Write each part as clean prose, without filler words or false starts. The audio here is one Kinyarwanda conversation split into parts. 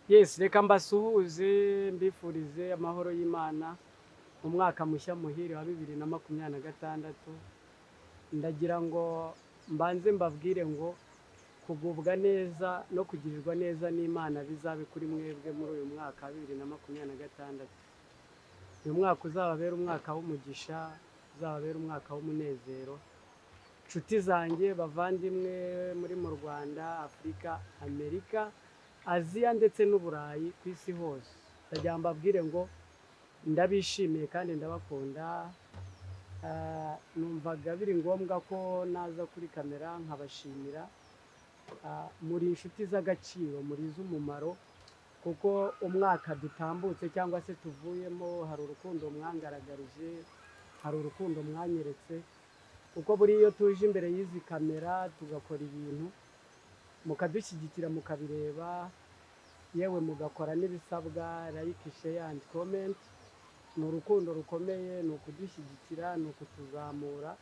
Yes, reka mbasuhuze, mbifurize amahoro y'Imana mu mwaka mushya muhire wa 2026. Ndagira ngo mbanze mbabwire ngo kugubwa neza no kugirirwa neza n'Imana bizabe kuri mwebwe muri uyu mwaka wa 2026. Uyu mwaka uzababera umwaka w'umugisha, uzababera umwaka w'umunezero. Nshuti zanjye, bavandimwe muri mu Rwanda, Afurika, Amerika, Aziya ndetse n'Uburayi, ku isi hose, ndagira ngo mbabwire ngo ndabishimiye kandi ndabakunda. Numvaga biri ngombwa ko naza kuri kamera nkabashimira. Muri inshuti z'agaciro, muri iz'umumaro, kuko umwaka dutambutse cyangwa se tuvuyemo hari urukundo mwangaragarije, hari urukundo mwanyeretse, kuko buriya iyo tuje imbere y'izi kamera tugakora ibintu, mukadushyigikira, mukabireba, yewe mugakora n'ibisabwa, like, share and comment, ni urukundo rukomeye, ni ukudushyigikira, ni ukutuzamura.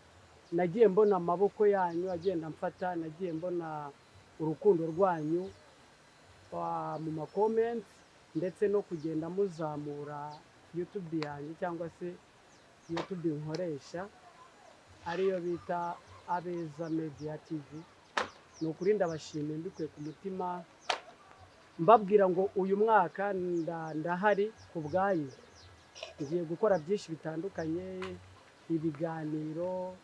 Nagiye mbona amaboko yanyu agenda amfata, nagiye mbona urukundo rwanyu mu ma comments ndetse no kugenda muzamura YouTube yanjye cyangwa se YouTube nkoresha, ariyo bita Abeza Media TV. Ni ukuri ndabashimiye mbikuye ku mutima, mbabwira ngo uyu mwaka ndahari ku bwanyu. Ngiye gukora byinshi bitandukanye: ibiganiro,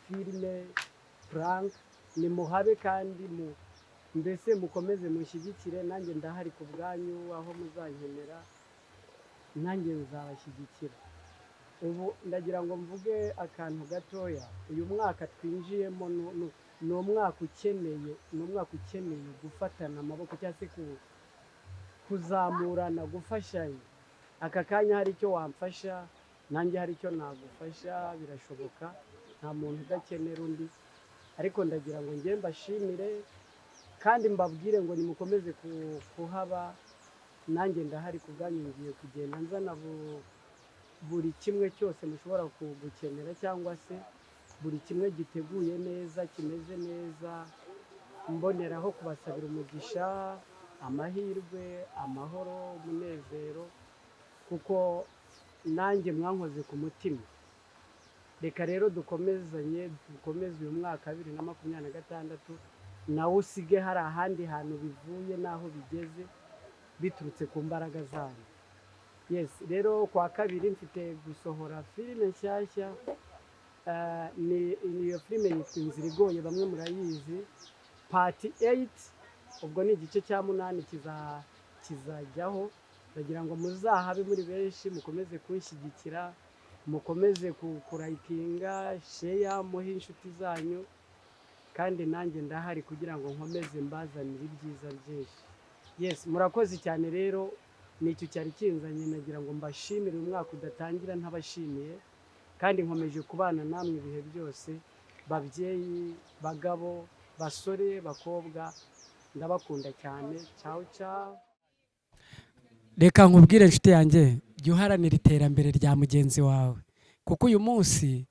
filime, prank. Nimuhabe kandi mu mbese mukomeze mushyigikire. Nanjye ndahari ku bwanyu, aho muzankenera nanjye nzabashyigikira. Ubu ndagira ngo mvuge akantu gatoya. Uyu mwaka twinjiyemo ni umwaka ukeneye gufatana amaboko cyangwa se kuzamurana, gufashanya. Aka kanya hari icyo wamfasha, nanjye hari icyo nagufasha. Birashoboka, nta muntu udakenera undi. Ariko ndagira ngo njye mbashimire kandi mbabwire ngo nimukomeze kuhaba, nanjye ndahari ku bwanyu. Ngiye kugenda nzana buri kimwe cyose mushobora gukenera cyangwa se buri kimwe giteguye neza, kimeze neza. Mboneraho kubasabira umugisha, amahirwe, amahoro, umunezero, kuko nanjye mwankoze ku mutima. Reka rero dukomezanye, dukomeze uyu mwaka wa 2026, nawe usige hari ahandi hantu bivuye n'aho bigeze biturutse ku mbaraga zanyu. Yes, rero kwa kabiri mfite gusohora filime nshyashya. Ni iyo filime yitwa Inzira Igoye, bamwe murayizi, part 8, ubwo ni igice cya munani kizajyaho. Ndagira ngo muzahabe muri benshi, mukomeze kunshyigikira, mukomeze kulikinga, share, muhe inshuti zanyu, kandi nanjye ndahari kugira ngo nkomeze mbazanire ibyiza byinshi. Yes, murakoze cyane. Rero nicyo cyari kinzanye, nagira ngo mbashimire. Uyu mwaka udatangira ntabashimiye, kandi nkomeje kubana namwe ibihe byose. Babyeyi, bagabo, basore, bakobwa, ndabakunda cyane. Ciao ciao. Reka nkubwire, inshuti yanjye, jya uharanira iterambere rya mugenzi wawe, kuko uyu munsi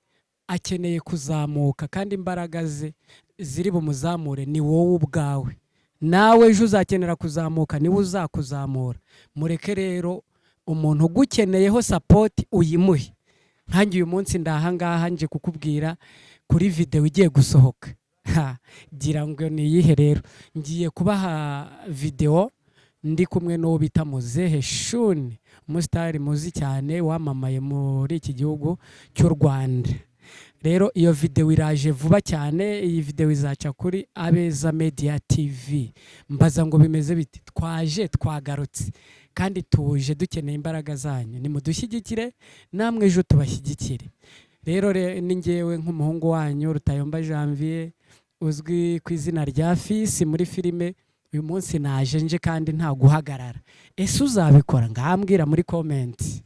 akeneye kuzamuka kandi imbaraga ze ziri bumuzamure ni wowe ubwawe. Nawe ejo uzakenera kuzamuka, niwe uzakuzamura. Mureke rero umuntu ugukeneyeho support uyimuhe. Nkanjye uyu munsi ndahangaha nje kukubwira kuri videwo igiye gusohoka. Ha, gira ngo ni iyihe? Rero ngiye kubaha videwo ndi kumwe n'uwo bita Muzehe Shuni, umusitari muzi cyane wamamaye muri iki gihugu cy'u Rwanda. Rero iyo videwo iraje vuba cyane. Iyi videwo izaca kuri Abeza Media TV. Mbaza ngo bimeze bite? Twaje, twagarutse, kandi tuje dukeneye imbaraga zanyu. Nimudushyigikire, namwe ejo tubashyigikire. Rero ni ngewe nk'umuhungu wanyu Rutayomba Janvier, uzwi ku izina rya Fisi muri filime. Uyu munsi naje nje kandi nta guhagarara. Ese uzabikora? Ngambwira muri comment.